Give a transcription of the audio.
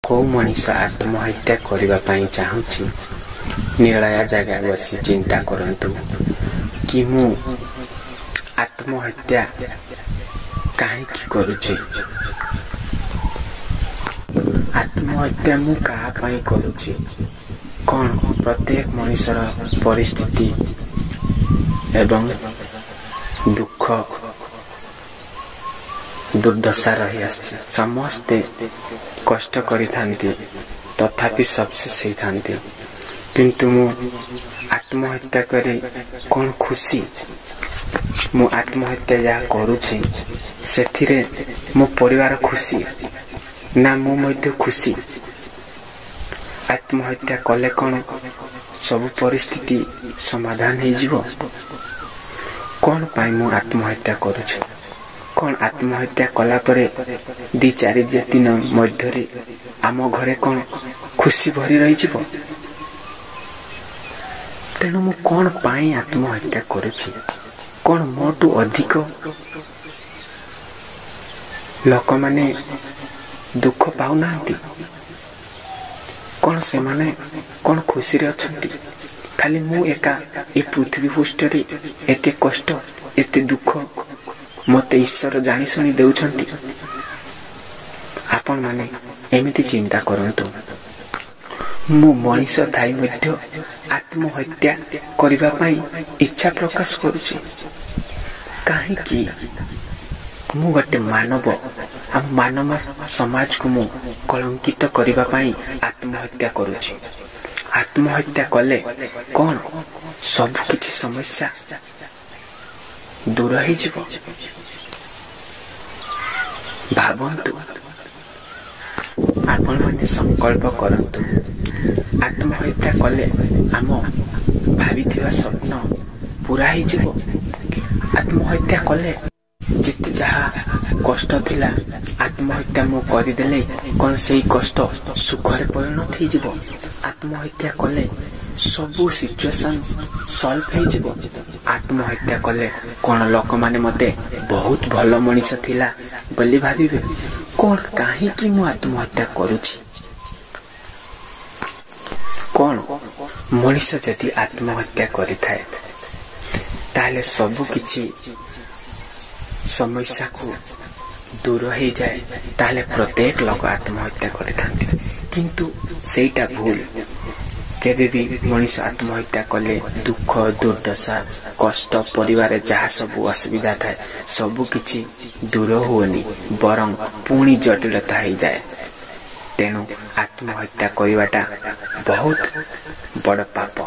କେଉଁ ମଣିଷ ଆତ୍ମହତ୍ୟା କରିବା ପାଇଁ ଚାହୁଁଛି, ନିରୋଳା ଜାଗା ବସି ଚିନ୍ତା କରନ୍ତୁ କି ମୁଁ ଆତ୍ମହତ୍ୟା କାହିଁକି କରୁଛି, ଆତ୍ମହତ୍ୟା ମୁଁ କାହା ପାଇଁ କରୁଛି। କ'ଣ ପ୍ରତ୍ୟେକ ମଣିଷର ପରିସ୍ଥିତି ଏବଂ ଦୁଃଖ ଦୁର୍ଦ୍ଦଶା ରହିଆସିଛି। ସମସ୍ତେ କଷ୍ଟ କରିଥାନ୍ତି, ତଥାପି ସକ୍ସେସ୍ ହେଇଥାନ୍ତି। କିନ୍ତୁ ମୁଁ ଆତ୍ମହତ୍ୟା କରି କ'ଣ ଖୁସି? ମୁଁ ଆତ୍ମହତ୍ୟା ଯାହା କରୁଛି ସେଥିରେ ମୋ ପରିବାର ଖୁସି ନା ମୁଁ ମଧ୍ୟ ଖୁସି? ଆତ୍ମହତ୍ୟା କଲେ କ'ଣ ସବୁ ପରିସ୍ଥିତି ସମାଧାନ ହେଇଯିବ? କ'ଣ ପାଇଁ ମୁଁ ଆତ୍ମହତ୍ୟା କରୁଛି? କ'ଣ ଆତ୍ମହତ୍ୟା କଲା ପରେ 2 4 ଦିନ ମଧ୍ୟରେ ଆମ ଘରେ କ'ଣ ଖୁସି ଭରି ରହିଯିବ? ତେଣୁ ମୁଁ କ'ଣ ପାଇଁ ଆତ୍ମହତ୍ୟା କରୁଛି? କ'ଣ ମୋଠୁ ଅଧିକ ଲୋକମାନେ ଦୁଃଖ ପାଉନାହାନ୍ତି? କ'ଣ ସେମାନେ କ'ଣ ଖୁସିରେ ଅଛନ୍ତି? ଖାଲି ମୁଁ ଏକା ଏ ପୃଥିବୀ ପୃଷ୍ଠରେ ଏତେ କଷ୍ଟ, ଏତେ ଦୁଃଖ ମୋତେ ଈଶ୍ୱର ଜାଣିଶୁଣି ଦେଉଛନ୍ତି? ଆପଣମାନେ ଏମିତି ଚିନ୍ତା କରନ୍ତୁ। ମୁଁ ମଣିଷ ଥାଇ ମଧ୍ୟ ଆତ୍ମହତ୍ୟା କରିବା ପାଇଁ ଇଚ୍ଛା ପ୍ରକାଶ କରୁଛି କାହିଁକି? ମୁଁ ଗୋଟେ ମାନବ, ଆମ ମାନବ ସମାଜକୁ ମୁଁ କଳଙ୍କିତ କରିବା ପାଇଁ ଆତ୍ମହତ୍ୟା କରୁଛି। ଆତ୍ମହତ୍ୟା କଲେ କ'ଣ ସବୁ କିଛି ସମସ୍ୟା ଦୂର ହେଇଯିବ? ଭାବନ୍ତୁ। ଆପଣମାନେ ସଂକଳ୍ପ କରନ୍ତୁ, ଆତ୍ମହତ୍ୟା କଲେ ଆମ ଭାବିଥିବା ସ୍ୱପ୍ନ ପୁରା ହେଇଯିବ? ଆତ୍ମହତ୍ୟା କଲେ ଯେତେ ଯାହା କଷ୍ଟ ଥିଲା, ଆତ୍ମହତ୍ୟା ମୁଁ କରିଦେଲେ କ'ଣ ସେଇ କଷ୍ଟ ସୁଖରେ ପରିଣତ ହେଇଯିବ? ଆତ୍ମହତ୍ୟା କଲେ ସବୁ ସିଚୁଏସନ୍ ସଲ୍ଭ ହେଇଯିବ? ଆତ୍ମହତ୍ୟା କଲେ କ'ଣ ଲୋକମାନେ ମୋତେ ବହୁତ ଭଲ ମଣିଷ ଥିଲା ବୋଲି ଭାବିବେ? କ'ଣ କାହିଁକି ମୁଁ ଆତ୍ମହତ୍ୟା କରୁଛି? କ'ଣ ମଣିଷ ଯଦି ଆତ୍ମହତ୍ୟା କରିଥାଏ ତାହେଲେ ସବୁ କିଛି ସମସ୍ୟାକୁ ଦୂର ହେଇଯାଏ, ତାହେଲେ ପ୍ରତ୍ୟେକ ଲୋକ ଆତ୍ମହତ୍ୟା କରିଥାନ୍ତି। କିନ୍ତୁ ସେଇଟା ଭୁଲ। କେବେ ବି ମଣିଷ ଆତ୍ମହତ୍ୟା କଲେ ଦୁଃଖ, ଦୁର୍ଦ୍ଦଶା, କଷ୍ଟ, ପରିବାରରେ ଯାହା ସବୁ ଅସୁବିଧା ଥାଏ ସବୁ କିଛି ଦୂର ହୁଏନି, ବରଂ ପୁଣି ଜଟିଳତା ହେଇଯାଏ। ତେଣୁ ଆତ୍ମହତ୍ୟା କରିବାଟା ବହୁତ ବଡ଼ ପାପ।